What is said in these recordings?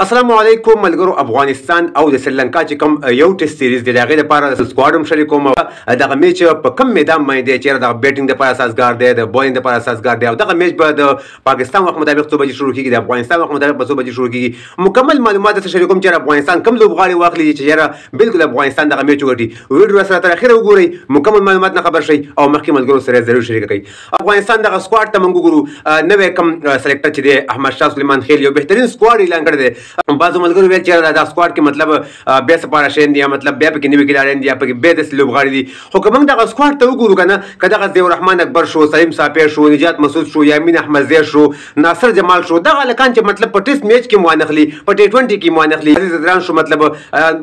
السلام علیکم ملګرو. افغانستان او د سریلانکا چې کوم یو ټیسټ سیریز دی، د هغې دپاره سکواډ هم شریکوم. دغه میچ په کوم میدان باندې دی چې دغه بیټینګ دپاره سازګار دی، د بولینګ دپاره سازګار دی، او دغه میچ به د پاکستان وخت مطابق څو بجې شروع کیږي، د افغانستان وخت مطابق به څو بجې شروع کیږي، مکمل معلومات درته شریکوم چې افغانستان کوم لوبغاړي واخلي چې یاره بالکل افغانستان دغه میچ وګټي. ویډیو سره تر اخره وګورئ، مکمل معلومات نه خبر شئ او مخکې ملګرو سره ضرور شریک کړئ. افغانستان دغه سکواډ ته موږ وګورو، نوی کوم سلیکټر چې دی احمد شاه سلیمان خیل یو بهترین سکواډ اعلان کړی دی. بعضو ملګرو ویل چې دا سکواډ کې مطلب بیا سپاره شین دي، مطلب بیا پکې نوي کلاړیان دي، پکې بیا داسې لوبغاړي دي. خو که موږ دغه سکواډ ته وګورو که نه، که دغه ضیاء الرحمن اکبر شو، سلیم ساپی شو، نجات مسعود شو، یامین احمدزی شو، ناصر جمال شو، دغه هلکان چې مطلب په ټیسټ میچ کې مو وانخلي، په ټي 20 کې مو وانخلي، عزیز ځدران شو، مطلب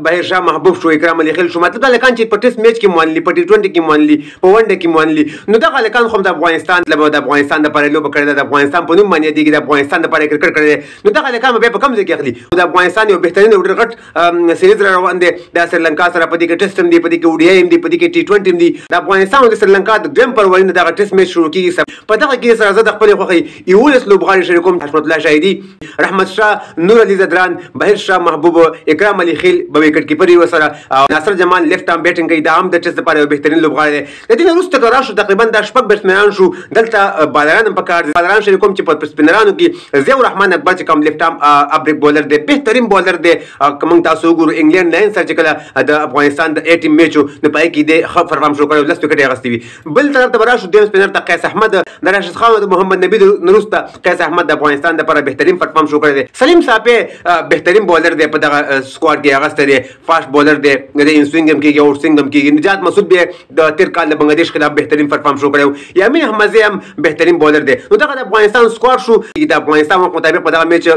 بهیر شاه محبوب شو، اکرام علي خیل شو، مطلب دا هلکان چې په ټیسټ میچ کې مو وانخلي، په ټي 20 کې مو وانخلي، په ون ډے کې مو وانخلي، نو دغه هلکان خو هم د افغانستان مطلب د افغانستان دپاره لوبه کړې ده، د افغانستان په نوم باندې یادېږي، د افغانستان دپاره کرکټ کړی دی، نو دغه هلکان به بیا په کوم ځای کې اخلي؟ د افغانستان یو بهترین او ډېر غټ سیریز را روان دی د سریلانکا سره، په دې کې ټیسټ هم دی، په دې کې اوډي هم دی، په دې کې ټي 20 هم دی. د افغانستان او د سریلانکا د دویم پروري نه دغه ټیسټ میچ شروع کېږي. په دغه کې سره زه د خپلې خوښې 11 لوبغاړي شریکوم: حشمت الله شاهدي، رحمت شاه، نور علي ځدران، بهیر شاه محبوب، اکرام علي خیل به ویکټ کیپر وي ورسره، ناصر جمال لیفټ آرم بیټینګ کوي، دا هم د ټیسټ لپاره یو بهترین لوبغاړی دی. د دې نه وروسته که راشو تقریبا دا شپږ بیټسمنان شو، دلته بالران هم پکار دي. بالران شریکوم چې په سپینرانو کې ضیاء الرحمن اکبر چې کوم لیفټ آرم اپ بریک بولر دی، بهترین بولر دی. که موږ تاسو وګورو انګلینډ لاین سره چې کله د افغانستان د ای ټیم میچ نو په هغې کې دی ښه پرفارم شو کړی، 10 ویکټې یې اخیستې وي. بل طرف ته به راشو دویم سپینر ته قیس احمد، د راشد خان او د محمد نبي نه وروسته قیس احمد د افغانستان دپاره بهترین پرفارم شو کړی دی. سلیم ساپی بهترین بولر دی، په دغه سکواډ کې اخیستی دی، فاسټ بولر دی، د دې انسوینګ هم کېږي او سوینګ هم کېږي. نجات مسعود بیا د تېر کال د بنګلادیش خلاف بهترین پرفارم شو کړی، یامین احمدزی هم بهترین بولر دی. نو دغه د افغانستان سکواډ شو. د افغانستان وخت مطابق په دغه میچ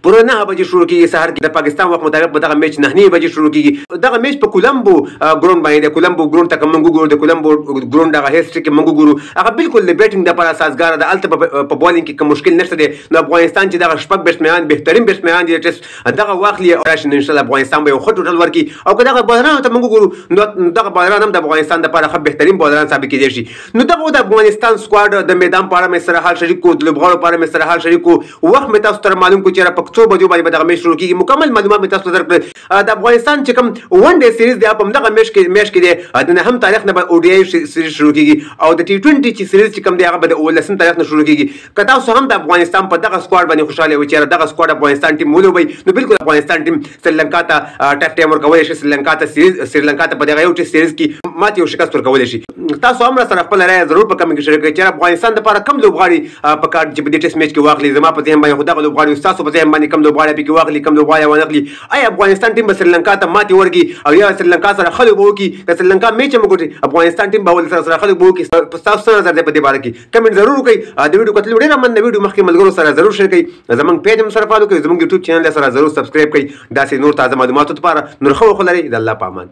پوره 9 بجې شروع کیږي سهار کې، د پاکستان وخت مطابق په دغه میچ 9:30 بجې شروع کیږي. دغه میچ په کولمبو ګراوند باندې دی. کولمبو ګراوند ته که موږ وګورو، د کولمبو ګراوند هغه هیسټري کې موږ وګورو، هغه بالکل د بیټینګ دپاره سازګاره ده، هلته په بالینګ کې کوم مشکل نشته دی. نو افغانستان چې دغه شپږ بیټسمنان بهترین بیټسمنان دي ټیسټ دغه واخلي او راشي، نو انشاءالله افغانستان به یو ښه ټوټل ورکړي. او که دغه بالرانو ته موږ وګورو، نو دغه بالران هم د افغانستان دپاره ښه بهترین بالران ثابت کېدای شي. نو دغه د افغانستان سکواډ د میدان په اړه مې سره حال شریک کړو، د لوبغاړو په اړه مې سره حال شریک کړو. وخت مې تاسو ته معلوم کړو چې په څو بجو باندې به دغه میچ شروع کیږي، مکمل معلومات مې تاسو ته درکړل. د افغانستان چې کوم ون ډے سیریز دی په همدغه میچ کې دی، د نهم تاریخ نه به اوډي آی سیریز شروع کیږي، او د ټي 20 چې سیریز چې کوم دی هغه به د 17 تاریخ نه شروع کیږي. که تاسو هم د افغانستان په دغه سکواډ باندې خوشاله وئ چې دغه سکواډ افغانستان ټیم ولوبوي، نو بالکل افغانستان ټیم سریلانکا ته ټف ټایم ورکولی شي، سریلانکا ته سیریز سریلانکا ته په دغه یو ټیسټ سیریز کې ماتې او شکست ورکولی شي. تاسو هم راسره خپله رایه ضرور په کمنټ کې شریک کړئ چې افغانستان دپاره کوم لوبغاړي په کار چې په دې ټیسټ میچ کې واخلي. زما په ذهن باندې خو دغه لوبغاړي، ستاسو په ذهن باندې کوم لوبغاړی پکې واخلي، کوم لوبغاړی وانخلي؟ آیا افغانستان ټیم به سریلانکا ته ماتې ورکړي او یا سریلانکا سره ښه لوبه وکړي؟ که سریلانکا میچ هم وګټي افغانستان ټیم به ول سره ښه لوبه وکړي. ستاسو څه نظر دی په دې باره کې؟ کمنټ ضرور وکړئ. د ویډیو کتلو ډېره مننه. ویډیو مخکې ملګرو سره ضرور شیر کړئ، زموږ پیج هم سره فالو کړئ، زموږ یوټیوب چینل سره ضرور سبسکرایب کړئ. داسې نور تازه معلوماتو لپاره نور ښه وخت لرئ. د الله په امان.